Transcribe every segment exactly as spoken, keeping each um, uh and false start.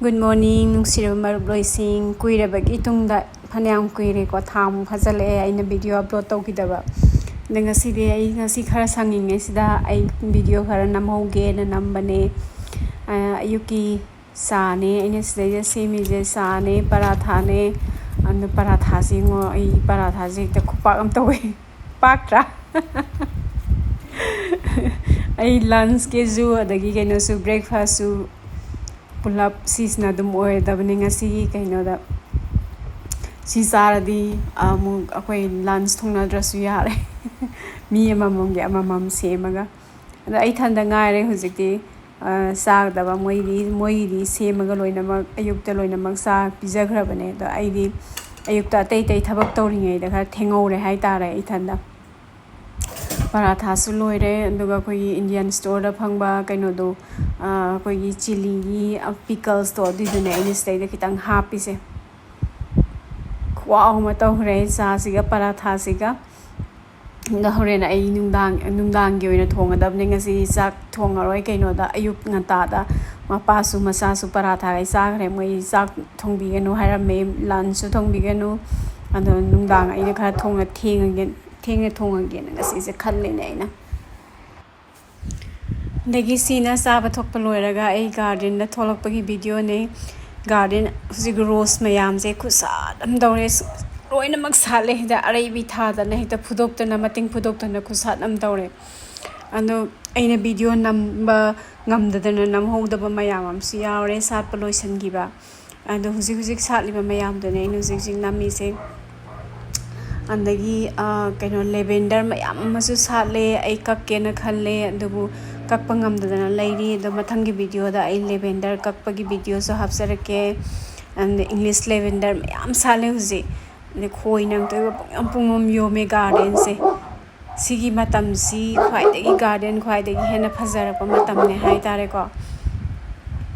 Good morning, ꯅꯨꯡꯁꯤꯔꯕ ꯃꯔꯨꯞ ꯂꯣꯏꯁꯤꯡ꯫ ꯀꯨꯏꯔꯕꯒꯤ ꯇꯨꯡꯗ, ꯐꯅꯌꯥꯝ ꯀꯨꯏꯔꯦꯀꯣ, ꯊꯥ ꯑꯃꯨꯛ ꯐꯥꯖꯤꯜꯂꯛꯑꯦ ꯑꯩꯅ video upload ꯇꯧꯈꯤꯗꯕ꯫ ꯑꯗ ꯉꯁꯤꯗꯤ ꯑꯩ, ꯉꯁꯤ ꯈꯔ ꯁꯪꯉꯤꯉꯩꯁꯤꯗ ꯑꯩ video ꯈꯔ ꯅꯝꯍꯧꯒꯦꯅ ꯅꯝꯕꯅꯦ꯫ ꯑ, ꯑꯌꯨꯛꯀꯤ ꯆꯥꯅꯦ ꯑꯩꯅ ꯁꯤꯗꯩꯗ ꯁꯦꯝꯃꯤꯁꯦ, ꯆꯥꯅꯦ, ꯄꯔꯥꯊꯥꯅꯦ꯫ ꯑꯗꯣ ꯄꯔꯥꯊꯥꯁꯤ ꯌꯦꯡꯉꯣ, ꯑꯩ ꯄꯔꯥꯊꯥꯁꯦ ꯍꯦꯛꯇ ꯈꯨꯄꯥꯛ ꯑꯃ ꯇꯧꯋꯦ꯫ ꯄꯥꯛꯇ꯭ꯔꯥ? ꯑꯩ lunchꯀꯤꯁꯨ, ꯑꯗꯒꯤ ꯀꯩꯅꯣꯁꯨ, breakfastꯁꯨ ꯄꯨꯂꯞ ꯁꯤꯁꯤꯅ ꯑꯗꯨꯝ ꯑꯣꯏꯔꯗꯕꯅꯤ ꯉꯁꯤꯒꯤ ꯀꯩꯅꯣꯗ꯫ ꯁꯤ ꯆꯥꯔꯗꯤ ꯑꯃꯨꯛ ꯑꯩꯈꯣꯏ lunch ꯊꯣꯡꯅꯗ꯭ꯔꯁꯨ ꯌꯥꯔꯦ꯫ ꯃꯤ ꯑꯃꯃꯝꯒꯤ ꯑꯃꯃꯝ ꯁꯦꯝꯃꯒ꯫ ꯑꯗꯣ ꯑꯩ ꯏꯊꯟꯗ ꯉꯥꯏꯔꯦ ꯍꯧꯖꯤꯛꯇꯤ, ꯑ, ꯆꯥꯒꯗꯕ꯫ ꯃꯣꯏꯗꯤ, ꯃꯣꯏꯒꯤꯗꯤ ꯁꯦꯝꯃꯒ ꯂꯣꯏꯅꯃꯛ, ꯑꯌꯨꯛꯇ ꯂꯣꯏꯅꯃꯛ ꯆꯥ ꯄꯤꯖꯈ꯭ꯔꯕꯅꯦ꯫ ꯑꯗꯣ ꯑꯩꯗꯤ ꯑꯌꯨꯛꯇ ꯑꯇꯩ ꯑꯇꯩ ꯊꯕꯛ ꯇꯧꯔꯤꯉꯩꯗ ꯈꯔ ꯊꯦꯡꯍꯧꯔꯦ ꯍꯥꯏꯇꯥꯔꯦ ꯏꯊꯟꯗ꯫ ꯄꯔꯥꯊꯥꯁꯨ ꯂꯣꯏꯔꯦ, ꯑꯗꯨꯒ ꯑꯩꯈꯣꯏꯒꯤ Indian storeꯗ ꯐꯪꯕ ꯀꯩꯅꯣꯗꯣ, ꯑ, ꯑꯩꯈꯣꯏꯒꯤ chilliꯒꯤ, ꯑ, picklesꯇꯣ, ꯑꯗꯨꯏꯗꯨꯅꯦ ꯑꯩꯅ ꯁꯤꯗꯩꯗ ꯈꯤꯇꯪ ꯍꯥꯞꯄꯤꯁꯦ꯫ ꯈꯨꯍꯥꯎ ꯑꯃ ꯇꯧꯈ꯭ꯔꯦ ꯆꯥꯁꯤꯒ ꯄꯔꯥꯊꯥꯁꯤꯒ꯫ ꯑꯗꯣ ꯍꯣꯔꯦꯟ ꯑꯩ ꯅꯨꯡꯗꯥꯡ, ꯅꯨꯡꯗꯥꯡꯒꯤ ꯑꯣꯏꯅ ꯊꯣꯡꯒꯗꯕꯅꯦ ꯉꯁꯤ꯫ ꯆꯥꯛ ꯊꯣꯡꯉꯔꯣꯏ ꯀꯩꯅꯣꯗ, ꯑꯌꯨꯛ ꯉꯟꯇꯥꯗ ꯃꯄꯥꯁꯨ ꯃꯆꯥꯁꯨ ꯄꯔꯥꯊꯥꯈꯩ ꯆꯥꯈ꯭ꯔꯦ꯫ ꯃꯣꯏ ꯆꯥꯛ ꯊꯣꯡꯕꯤꯒꯅꯨ ꯍꯥꯏꯔꯝꯃꯦ, lunchꯁꯨ ꯊꯣꯡꯕꯤꯒꯅꯨ꯫ ꯑꯗꯣ ꯅꯨꯡꯗꯥꯡ ꯑꯩꯅ ꯈꯔ ꯊꯣꯡꯅ ꯊꯦꯡꯉꯒꯦ, ꯊꯦꯡꯅ ꯊꯣꯡꯉꯒꯦꯅ ꯉꯁꯤꯁꯦ ꯈꯜꯂꯤꯅꯦ ꯑꯩꯅ꯫ ꯑꯗꯒꯤ ꯁꯤꯅ ꯆꯥꯕ ꯊꯛꯄ ꯂꯣꯏꯔꯒ ꯑꯩ gardenꯗ ꯊꯣꯛꯂꯛꯄꯒꯤ videoꯅꯦ꯫ Garden ꯍꯧꯖꯤꯛ rose ꯃꯌꯥꯝꯁꯦ ꯈꯨꯁꯥꯠ ꯑꯃ ꯇꯧꯔꯦ꯫ ꯁ-, ꯂꯣꯏꯅꯃꯛ ꯁꯥꯠꯂꯦ꯫ ꯍꯦꯛꯇ ꯑꯔꯩꯕꯤ ꯊꯥꯗꯅ, ꯍꯦꯛꯇ ꯐꯨꯗꯣꯛꯇꯅ, ꯃꯇꯤꯡ ꯐꯨꯗꯣꯛꯇꯅ ꯈꯨꯁꯥꯠ ꯑꯃ ꯇꯧꯔꯦ꯫ ꯑꯗꯣ ꯑꯩꯅ video ꯅꯝꯕ ꯉꯝꯗꯗꯅ ꯅꯝꯍꯧꯗꯕ ꯃꯌꯥꯝ ꯑꯃꯁꯨ ꯌꯥꯎꯔꯦ, ꯁꯥꯠꯄ ꯂꯣꯏꯁꯤꯟꯈꯤꯕ꯫ ꯑꯗꯣ ꯍꯧꯖꯤꯛ ꯍꯧꯖꯤꯛ ꯁꯥꯠꯂꯤꯕ ꯃꯌꯥꯝꯗꯨꯅꯦ ꯑꯩꯅ ꯍꯧꯖꯤꯛ ꯍꯧꯖꯤꯛ ꯅꯝꯃꯤꯁꯦ꯫ ꯑꯗꯒꯤ, ꯑ, ꯀꯩꯅꯣ, lavender ꯃꯌꯥꯝ ꯑꯃꯁꯨ ꯁꯥꯠꯂꯦ꯫ ꯑꯩ ꯀꯛꯀꯦꯅ ꯈꯜꯂꯦ, ꯑꯗꯨꯕꯨ ꯀꯛꯄ ꯉꯝꯗꯗꯅ ꯂꯩꯔꯤ꯫ ꯑꯗꯣ ꯃꯊꯪꯒꯤ videoꯗ ꯑꯩ lavender ꯀꯛꯄꯒꯤ videoꯁꯨ ꯍꯥꯞꯆꯔꯛꯀꯦ꯫ And English lavender ꯃꯌꯥꯝ ꯁꯥꯠꯂꯦ ꯍꯧꯖꯤꯛ꯫ ꯑꯗꯩ ꯈꯣꯏꯅ ꯑꯃꯨꯛꯇꯣꯏꯕ ꯄꯨꯡꯌꯣꯝ ꯄꯨꯡꯌꯣꯝ ꯌꯣꯝꯃꯦ gardenꯁꯦ꯫ ꯁꯤꯒꯤ ꯃꯇꯝꯁꯤ ꯈ꯭ꯋꯥꯏꯗꯒꯤ, garden ꯈ꯭ꯋꯥꯏꯗꯒꯤ ꯍꯦꯟꯅ ꯐꯖꯔꯛꯄ ꯃꯇꯝꯅꯦ ꯍꯥꯏꯇꯥꯔꯦꯀꯣ꯫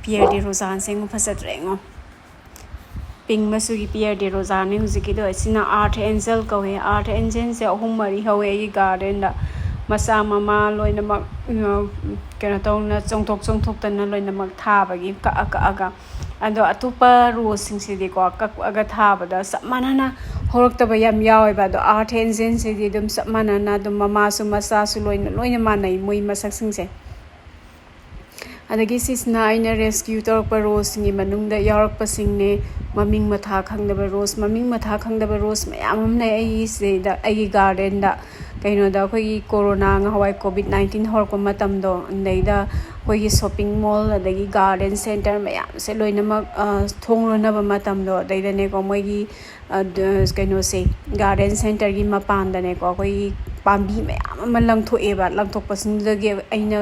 Pierre de Rosanꯁꯦ ꯌꯦꯡꯉꯨ, ꯐꯖꯗ꯭ꯔꯦ ꯌꯦꯡꯉꯣ꯫ Pink ꯃꯆꯨꯒꯤ Pierre de Rosanꯅꯦ ꯍꯧꯖꯤꯛꯀꯤꯗꯣ꯫ ꯁꯤꯅ Earth Angel ꯀꯧꯋꯦ꯫ Earth Angelꯁꯦ ꯑꯍꯨꯝ ꯃꯔꯤ ꯍꯧꯋꯦ ꯑꯩꯒꯤ gardenꯗ꯫ ꯃꯆꯥ ꯃꯃꯥ ꯂꯣꯏꯅꯃꯛ, ꯎꯝ, ꯀꯩꯅꯣ ꯇꯧꯅ, ꯆꯣꯡꯊꯣꯛ ꯆꯣꯡꯊꯣꯛꯇꯅ ꯂꯣꯏꯅꯃꯛ ꯊꯥꯕꯒꯤ, ꯀꯛꯑ ꯀꯛꯑꯒ꯫ ꯑꯗꯣ ꯑꯇꯣꯞꯄ ꯔꯣꯁꯁꯤꯡꯁꯤꯗꯤꯀꯣ, ꯀꯛꯑꯒ ꯊꯥꯕꯗ ꯆꯞ ꯃꯥꯟꯅꯅ ꯍꯧꯔꯛꯇꯕ ꯌꯥꯝ ꯌꯥꯎꯋꯦꯕ꯫ ꯑꯗꯣ ꯑꯥꯔꯊ ꯑꯦꯟꯖꯦꯜꯁꯤꯗꯤ ꯑꯗꯨꯝ ꯆꯞ ꯃꯥꯟꯅꯅ ꯑꯗꯨꯝ ꯃꯃꯥꯁꯨ ꯃꯆꯥꯁꯨ ꯂꯣꯏꯅ, ꯂꯣꯏꯅ ꯃꯥꯟꯅꯩ ꯃꯣꯏ ꯃꯁꯛꯁꯤꯡꯁꯦ꯫ ꯑꯗꯒꯤ ꯁꯤꯁꯤꯅ ꯑꯩꯅ ꯔꯦꯁꯀ꯭ꯌꯨ ꯇꯧꯔꯛꯄ ꯔꯣꯁꯁꯤꯡꯒꯤ ꯃꯅꯨꯡꯗ ꯌꯥꯎꯔꯛꯄꯁꯤꯡꯅꯦ꯫ ꯃꯃꯤꯡ ꯃꯊꯥ ꯈꯪꯗꯕ ꯔꯣꯁ, ꯃꯃꯤꯡ ꯃꯊꯥ ꯈꯪꯗꯕ ꯔꯣꯁ ꯃꯌꯥꯝ ꯑꯃ ꯂꯩ ꯑꯩꯒꯤꯁꯤꯗ, ꯑꯩꯒꯤ ꯒꯥꯔꯗꯦꯟꯗ꯫ ꯀꯩꯅꯣꯗ, ꯑꯩꯈꯣꯏꯒꯤ ꯀꯣꯔꯣꯅꯥ ꯉꯍꯥꯟꯋꯥꯏ ꯀꯣꯚꯤꯗ ꯅꯥꯏꯟꯇꯤꯟ ꯍꯧꯔꯛꯄ ꯃꯇꯝꯗꯣ, ꯑꯗꯩꯗ ꯑꯩꯈꯣꯏꯒꯤ ꯁꯣꯞꯄꯤꯡ ꯃꯣꯜ ꯑꯗꯒꯤ ꯒꯥꯔꯗꯦꯟ ꯁꯦꯟꯇꯔ ꯃꯌꯥꯝꯁꯦ ꯂꯣꯏꯅꯃꯛ, ꯑ, ꯊꯣꯡ ꯂꯣꯟꯅꯕ ꯃꯇꯝꯗꯣ, ꯑꯗꯩꯗꯅꯦꯀꯣ, ꯃꯣꯏꯒꯤ, ꯑ, ꯗ-, ꯀꯩꯅꯣꯁꯦ, ꯒꯥꯔꯗꯦꯟ ꯁꯦꯟꯇꯔꯒꯤ ꯃꯄꯥꯟꯗꯅꯦꯀꯣ, ꯑꯩꯈꯣꯏꯒꯤ ꯄꯥꯝꯕꯤ ꯃꯌꯥꯝ ꯑꯃ ꯂꯪꯊꯣꯛꯑꯦꯕ꯫ ꯂꯪꯊꯣꯛꯄꯁꯤꯡꯗꯨꯗꯒꯤ ꯑꯩꯅ,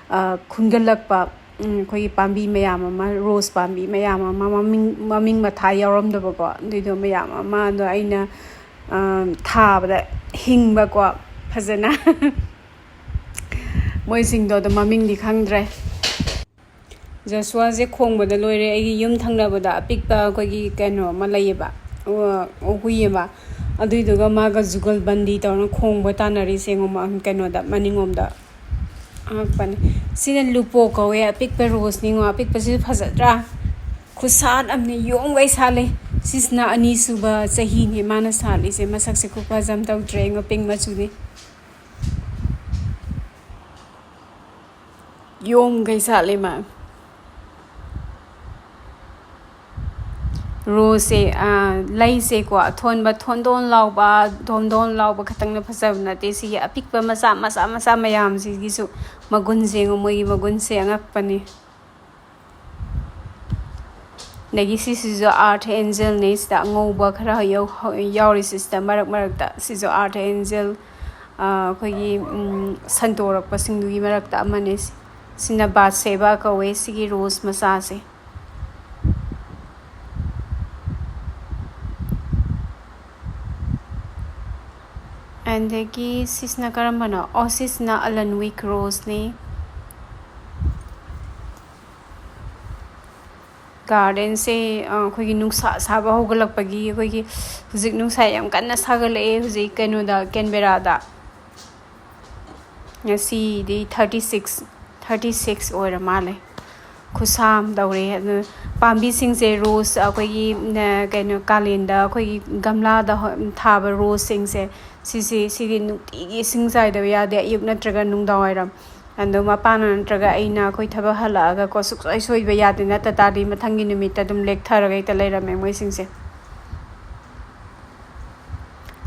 ꯑ, ꯈꯨꯟꯒꯠꯂꯛꯄ, ꯎꯝ, ꯑꯩꯈꯣꯏꯒꯤ ꯄꯥꯝꯕꯤ ꯃꯌꯥꯝ ꯑꯃ, ꯔꯣꯁ ꯄꯥꯝꯕꯤ ꯃꯌꯥꯝ ꯑꯃ, ꯃꯃꯤꯡ, ꯃꯃꯤꯡ ꯃꯊꯥ ꯌꯥꯎꯔꯝꯗꯕꯀꯣ, ꯑꯗꯨꯏꯗꯣ ꯃꯌꯥꯝ ꯑꯃ ꯑꯗꯣ ꯑꯩꯅ, ꯑ, ꯊꯥꯕꯗ ꯍꯤꯡꯕꯀꯣ, ꯐꯖꯅ꯫ ꯃꯣꯏꯁꯤꯡꯗꯣ ꯑꯗꯣ ꯃꯃꯤꯡꯗꯤ ꯈꯪꯗ꯭ꯔꯦ꯫ ꯖꯁꯨꯋꯥꯁꯦ ꯈꯣꯡꯕꯗ ꯂꯣꯏꯔꯦ꯫ ꯑꯩꯒꯤ ꯌꯨꯝ ꯊꯪꯅꯕꯗ ꯑꯄꯤꯛꯄ ꯑꯩꯈꯣꯏꯒꯤ ꯀꯩꯅꯣ ꯑꯃ ꯂꯩꯌꯦꯕ, ꯑ, ꯍꯨꯏ ꯑꯃ, ꯑꯗꯨꯏꯗꯨꯒ ꯃꯥꯒ ꯖꯨꯒꯜꯕꯟꯗꯤ ꯇꯧꯔꯒ ꯈꯣꯡꯕ ꯇꯥꯟꯅꯔꯤꯁꯦ ꯌꯦꯡꯉꯣ, ꯃ-, ꯀꯩꯅꯣꯗ, ꯃꯅꯤꯡꯂꯣꯝꯗ꯫ ꯑꯉꯛꯄꯅꯦ꯫ ꯁꯤꯅ ꯂꯨꯄꯣ ꯀꯧꯋꯦ, ꯑꯄꯤꯛꯄ ꯔꯣꯁꯅꯤꯉꯣ꯫ ꯑꯄꯤꯛꯄꯁꯤꯁꯨ ꯐꯖꯗ꯭ꯔꯥ? ꯈꯨꯁꯥꯠ ꯑꯃꯅꯤ, ꯌꯣꯝꯒꯩ ꯁꯥꯠꯂꯤ꯫ ꯁꯤꯁꯤꯅ ꯑꯅꯤꯁꯨꯕ ꯆꯍꯤꯅꯤ ꯃꯥꯅ ꯁꯥꯠꯂꯤꯁꯦ꯫ ꯃꯁꯛꯁꯦ ꯈꯨꯐꯖ ꯑꯃ ꯇꯧꯗ꯭ꯔꯦ, ꯌꯦꯡꯉꯣ, ꯄꯤꯡ ꯃꯆꯨꯅꯤ꯫ ꯌꯣꯝꯒꯩ ꯁꯥꯠꯂꯤ ꯃꯥ꯫ ꯔꯣꯁꯁꯦ, ꯑꯥ, ꯂꯩꯁꯦꯀꯣ, ꯑꯊꯣꯟꯕ ꯊꯣꯟꯗꯣꯟ ꯂꯥꯎꯕ, ꯊꯣꯟꯗꯣꯟ ꯂꯥꯎꯕ ꯈꯛꯇꯪꯅ ꯐꯖꯕ ꯅꯠꯇꯦ, ꯁꯤꯒꯤ ꯑꯄꯤꯛꯄ ꯃꯆꯥ, ꯃꯆꯥ, ꯃꯆꯥ ꯃꯌꯥꯝꯁꯤꯒꯤꯁꯨ ꯃꯒꯨꯟꯁꯦ ꯌꯦꯡꯉꯣ, ꯃꯣꯏꯒꯤ ꯃꯒꯨꯟꯁꯦ ꯑꯉꯛꯄꯅꯤ꯫ ꯑꯗꯒꯤ ꯁꯤꯁꯤꯁꯨ ꯑꯥꯔꯊ ꯑꯦꯟꯖꯦꯜꯅꯤ, ꯁꯤꯗ ꯑꯉꯧꯕ ꯈꯔ ꯌꯥꯎ-, ꯌꯥꯎꯔꯤꯁꯤ, ꯁꯤꯗ ꯃꯔꯛ ꯃꯔꯛꯇ꯫ ꯁꯤꯁꯨ ꯑꯥꯔꯊ ꯑꯦꯟꯖꯦꯜ, ꯑꯥ, ꯑꯩꯈꯣꯏꯒꯤ, ꯎꯝ, ꯁꯟꯗꯣꯔꯛꯄꯁꯤꯡꯗꯨꯒꯤ ꯃꯔꯛꯇ ꯑꯃꯅꯤ꯫ ꯁꯤꯅ ꯕꯥꯠꯁꯦꯕꯥ ꯀꯧꯋꯦ, ꯁꯤꯒꯤ ꯔꯣꯁ ꯃꯆꯥꯁꯦ꯫ ꯑꯗꯒꯤ ꯁꯤꯁꯤꯅ ꯀꯔꯝꯕꯅꯣ? ꯑꯣ, ꯁꯤꯁꯤꯅ ꯑꯂꯟꯋꯤꯛ ꯔꯣꯁꯅꯤ꯫ ꯒꯥꯔꯗꯦꯟꯁꯦ, ꯑ, ꯑꯩꯈꯣꯏꯒꯤ ꯅꯨꯡꯁꯥ ꯁꯥꯕ ꯍꯧꯒꯠꯂꯛꯄꯒꯤ, ꯑꯩꯈꯣꯏꯒꯤ ꯍꯧꯖꯤꯛ ꯅꯨꯡꯁꯥ ꯌꯥꯝ ꯀꯟꯅ ꯁꯥꯒꯠꯂꯛꯑꯦ ꯍꯧꯖꯤꯛ ꯀꯩꯅꯣꯗ, ꯀꯦꯟꯕꯦꯔꯥꯗ꯫ ꯉꯁꯤꯗꯤ ꯊꯥꯔꯇꯤ ꯁꯤꯛꯁ, ꯊꯥꯔꯇꯤ ꯁꯤꯛꯁ ꯑꯣꯏꯔ ꯃꯥꯜꯂꯦ꯫ ꯈꯨꯠꯁꯥ ꯑꯃ ꯇꯧꯔꯦ꯫ ꯑꯗꯨ ꯄꯥꯝꯕꯤꯁꯤꯡꯁꯦ, ꯔꯣꯁ, ꯑꯩꯈꯣꯏꯒꯤ, ꯅ-, ꯀꯩꯅꯣ, ꯀꯥꯂꯦꯟꯗ ꯑꯩꯈꯣꯏꯒꯤ ꯒꯝꯂꯥꯗ ꯍꯣ-, ꯊꯥꯕ ꯔꯣꯁꯁꯤꯡꯁꯦ, ꯁꯤꯁꯦ, ꯁꯤꯗꯤ ꯅꯨꯡꯇꯤꯒꯤ ꯏꯁꯤꯡ ꯆꯥꯏꯗꯕ ꯌꯥꯗꯦ, ꯑꯌꯨꯛ ꯅꯠꯇ꯭ꯔꯒ ꯅꯨꯡꯗꯥꯡ ꯋꯥꯏꯔꯝ꯫ ꯑꯗꯣ ꯃꯄꯥꯅ ꯅꯠꯇ꯭ꯔꯒ ꯑꯩꯅ, ꯑꯩꯈꯣꯏ ꯊꯕꯛ ꯍꯜꯂꯛꯑꯒ ꯀꯣ, ꯁꯨꯡꯁꯣꯏ ꯁꯣꯏꯕ ꯌꯥꯗꯦ, ꯅꯠꯇ ꯇꯥꯔꯗꯤ ꯃꯊꯪꯒꯤ ꯅꯨꯃꯤꯠꯇ ꯑꯗꯨꯝ ꯂꯦꯛꯊꯔꯒ ꯍꯦꯛꯇ ꯂꯩꯔꯝꯃꯦ ꯃꯣꯏꯁꯤꯡꯁꯦ꯫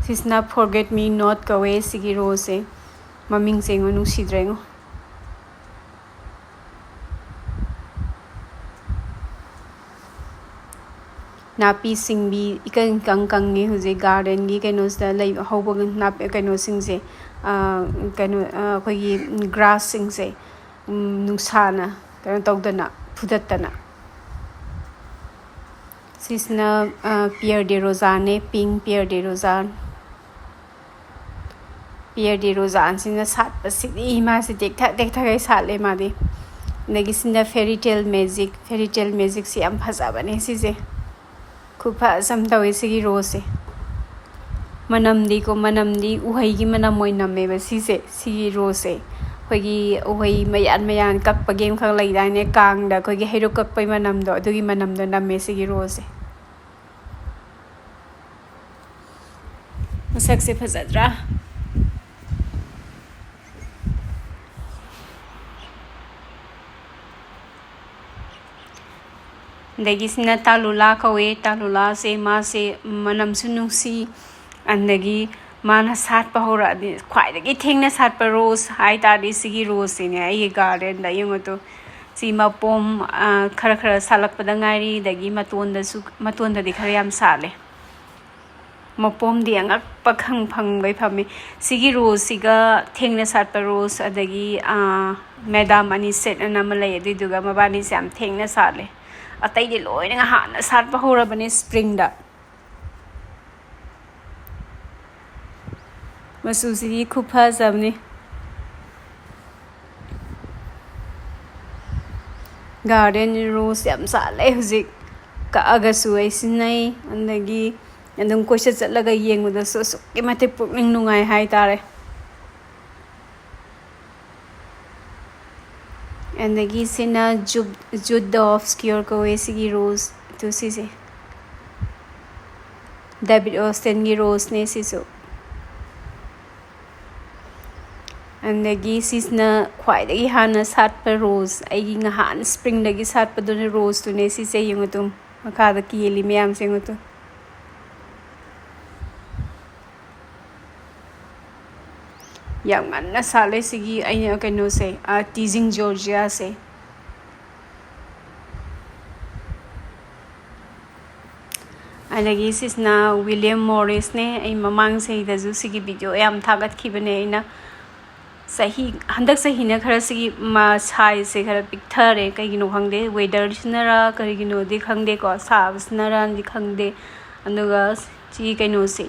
ꯁꯤꯁꯤꯅ Forget Me Not ꯀꯧꯋꯦ, ꯁꯤꯒꯤ ꯔꯣꯁꯁꯦ꯫ ꯃꯃꯤꯡꯁꯦ ꯌꯦꯡꯉꯣ, ꯅꯨꯡꯁꯤꯗ꯭ꯔꯥ ꯌꯦꯡꯉꯣ꯫ ꯅꯥꯄꯤ ꯁꯤꯡꯕꯤ ꯏꯀꯪ ꯏꯀꯪ ꯀꯪꯉꯦ ꯍꯧꯖꯤꯛ ꯒꯥꯔꯗꯦꯟꯒꯤ ꯀꯩꯅꯣꯁꯤꯗ ꯂꯩ, ꯍꯧꯕ ꯅꯥꯄꯤ, ꯀꯩꯅꯣꯁꯤꯡꯁꯦ, ꯑꯥ, ꯀꯩꯅꯣ, ꯑꯥ, ꯑꯩꯈꯣꯏꯒꯤ ꯒ꯭ꯔꯥꯁꯁꯤꯡꯁꯦ, ꯎꯝ, ꯅꯨꯡꯁꯥꯅ ꯀꯩꯅꯣ ꯇꯧꯗꯅ, ꯐꯨꯗꯠꯇꯅ꯫ ꯁꯤꯁꯤꯅ, ꯑꯥ, Pierre de Rosanneꯅꯦ, pink Pierre de Rosanne꯫ Pierre de Rosanneꯁꯤꯅ ꯁꯥꯠꯄꯁꯤꯗꯤ ꯃꯥꯁꯤ ꯇꯦꯛꯊ ꯇꯦꯛꯊꯒꯩ ꯁꯥꯠꯂꯦ ꯃꯥꯗꯤ꯫ ꯑꯗꯒꯤ ꯁꯤꯅ Fairy Tale Magic, Fairy Tale Magicꯁꯤ ꯌꯥꯝ ꯐꯖꯕꯅꯦ ꯁꯤꯁꯦ꯫ ꯈꯨꯐꯖ ꯑꯃ ꯇꯧꯋꯦ ꯁꯤꯒꯤ ꯔꯣꯁꯁꯦ꯫ ꯃꯅꯝꯗꯤꯀꯣ, ꯃꯅꯝꯗꯤ ꯎꯍꯩꯒꯤ ꯃꯅꯝ ꯑꯣꯏꯅ ꯅꯝꯃꯦꯕ ꯁꯤꯁꯦ, ꯁꯤꯒꯤ ꯔꯣꯁꯁꯦ꯫ ꯑꯩꯈꯣꯏꯒꯤ ꯎꯍꯩ ꯃꯌꯥꯟ ꯃꯌꯥꯟ ꯀꯛꯄꯒꯤ ꯑꯃꯈꯛ ꯂꯩꯗꯥꯏꯅꯦ, ꯀꯥꯡꯗ ꯑꯩꯈꯣꯏꯒꯤ ꯍꯩꯔꯨꯛ ꯀꯛꯄꯩ ꯃꯅꯝꯗꯣ, ꯑꯗꯨꯒꯤ ꯃꯅꯝꯗꯣ ꯅꯝꯃꯦ ꯁꯤꯒꯤ ꯔꯣꯁꯁꯦ꯫ ꯃꯁꯛꯁꯦ ꯐꯖꯗ꯭ꯔꯥ? ꯑꯗꯒꯤ ꯁꯤꯅ ꯇꯥꯂꯨꯂꯥ ꯀꯧꯋꯦ꯫ ꯇꯥꯂꯨꯂꯥꯁꯦ, ꯃꯥꯁꯦ ꯃꯅꯝꯁꯨ ꯅꯨꯡꯁꯤ, ꯑꯗꯒꯤ ꯃꯥꯅ ꯁꯥꯠꯄ ꯍꯧꯔꯛꯑꯗꯤ, ꯈ꯭ꯋꯥꯏꯗꯒꯤ ꯊꯦꯡꯅ ꯁꯥꯠꯄ ꯔꯣꯁ ꯍꯥꯏ ꯇꯥꯔꯗꯤ ꯁꯤꯒꯤ ꯔꯣꯁꯁꯤꯅꯦ ꯑꯩꯒꯤ ꯒꯥꯔꯗꯦꯟꯗ꯫ ꯌꯦꯡꯉꯣ ꯇꯨ, ꯁꯤ ꯃꯄꯣꯝ, ꯑ, ꯈꯔ ꯈꯔ ꯁꯥꯠꯂꯛꯄꯗ ꯉꯥꯏꯔꯤ, ꯑꯗꯒꯤ ꯃꯇꯣꯟꯗꯁꯨ, ꯃꯇꯣꯟꯗꯗꯤ ꯈꯔ ꯌꯥꯝ ꯁꯥꯠꯂꯦ꯫ ꯃꯄꯣꯝꯗꯤ ꯑꯉꯛꯄ ꯈꯪ ꯐꯪꯕꯩ ꯐꯝꯃꯤ꯫ ꯁꯤꯒꯤ ꯔꯣꯁꯁꯤꯒ ꯊꯦꯡꯅ ꯁꯥꯠꯄ ꯔꯣꯁ, ꯑꯗꯒꯤ, ꯑꯥ, Madame Anisette ꯑꯅ ꯑꯃ ꯂꯩ, ꯑꯗꯨꯏꯗꯨꯒ ꯃꯕꯥꯅꯤꯁꯦ ꯌꯥꯝ ꯊꯦꯡꯅ ꯁꯥꯠꯂꯦ꯫ ꯑꯇꯩꯗꯤ ꯂꯣꯏꯅ ꯉꯍꯥꯟꯅ ꯁꯥꯠꯄ ꯍꯧꯔꯕꯅꯦ springꯗ꯫ ꯃꯆꯨꯁꯤꯗꯤ ꯈꯨꯐꯖꯕꯅꯤ꯫ ꯒꯥꯔꯗꯦꯟ ꯔꯣꯁ ꯌꯥꯝ ꯁꯥꯠꯂꯦ ꯍꯧꯖꯤꯛ꯫ ꯀꯛꯑꯒꯁꯨ ꯑꯩ ꯁꯤꯖꯤꯟꯅꯩ꯫ ꯑꯗꯒꯤ ꯑꯗꯨꯝ ꯀꯣꯏꯆꯠ ꯆꯠꯂꯒ ꯌꯦꯡꯕꯗꯁꯨ ꯑꯁꯨꯛꯀꯤ ꯃꯇꯤꯛ ꯄꯨꯛꯅꯤꯡ ꯅꯨꯡꯉꯥꯏ ꯍꯥꯏꯇꯥꯔꯦ꯫ ꯑꯗꯒꯤ ꯁꯤꯅ ꯖꯨꯠ ꯖꯨꯠ ꯗ ꯑꯣꯐ ꯁ꯭ꯀꯤꯌꯣꯔ ꯀꯧꯋꯦ ꯁꯤꯒꯤ ꯔꯣꯁꯇꯨ ꯁꯤꯁꯦ꯫ ꯗꯦꯕꯤꯠ ꯑꯣꯁꯇꯤꯟꯒꯤ ꯔꯣꯁꯅꯦ ꯁꯤꯁꯨ꯫ ꯑꯗꯒꯤ ꯁꯤꯁꯤꯅ ꯈ꯭ꯋꯥꯏꯗꯒꯤ ꯍꯥꯟꯅ ꯁꯥꯠꯄ ꯔꯣꯁ, ꯑꯩꯒꯤ ꯉꯍꯥꯟ ꯁ꯭ꯄ꯭ꯔꯤꯡꯗꯒꯤ ꯁꯥꯠꯄꯗꯨꯅ ꯔꯣꯁꯇꯨꯅꯦ ꯁꯤꯁꯦ꯫ ꯌꯦꯡꯉꯨ ꯑꯗꯨꯝ ꯃꯈꯥꯗ ꯀꯦꯜꯂꯤ ꯃꯌꯥꯝꯁꯦ ꯌꯦꯡꯉꯨ ꯑꯗꯨ꯫ ꯌꯥꯝ ꯉꯟꯅ ꯁꯥꯠꯂꯦ ꯁꯤꯒꯤ ꯑꯩꯅ ꯀꯩꯅꯣꯁꯦ, ꯑꯥꯔꯇꯤꯖꯤꯡ ꯖꯣꯔꯖꯤꯌꯥꯁꯦ꯫ ꯑꯗꯒꯤ ꯁꯤꯁꯤꯅ ꯋꯤꯂꯤꯌꯝ ꯃꯣꯔꯤꯁꯅꯦ꯫ ꯑꯩ ꯃꯃꯥꯡ ꯆꯍꯤꯗꯁꯨ ꯁꯤꯒꯤ ꯚꯤꯗꯤꯑꯣ ꯌꯥꯝ ꯊꯥꯒꯠꯈꯤꯕꯅꯦ ꯑꯩꯅ꯫ ꯆꯍꯤ, ꯍꯟꯗꯛ ꯆꯍꯤꯅ ꯈꯔ ꯁꯤꯒꯤ ꯃꯥ-, ꯁꯥꯏꯖꯁꯦ ꯈꯔ ꯄꯤꯛꯊꯔꯦ꯫ ꯀꯩꯒꯤꯅꯣ ꯈꯪꯗꯦ, ꯋꯦꯗꯔꯁꯤꯅꯔ ꯀꯔꯤꯒꯤꯅꯣꯗꯤ ꯈꯪꯗꯦꯀꯣ, ꯁꯥꯕꯁꯤꯅꯔꯗꯤ ꯈꯪꯗꯦ꯫ ꯑꯗꯨꯒ ꯁꯤꯒꯤ ꯀꯩꯅꯣꯁꯦ,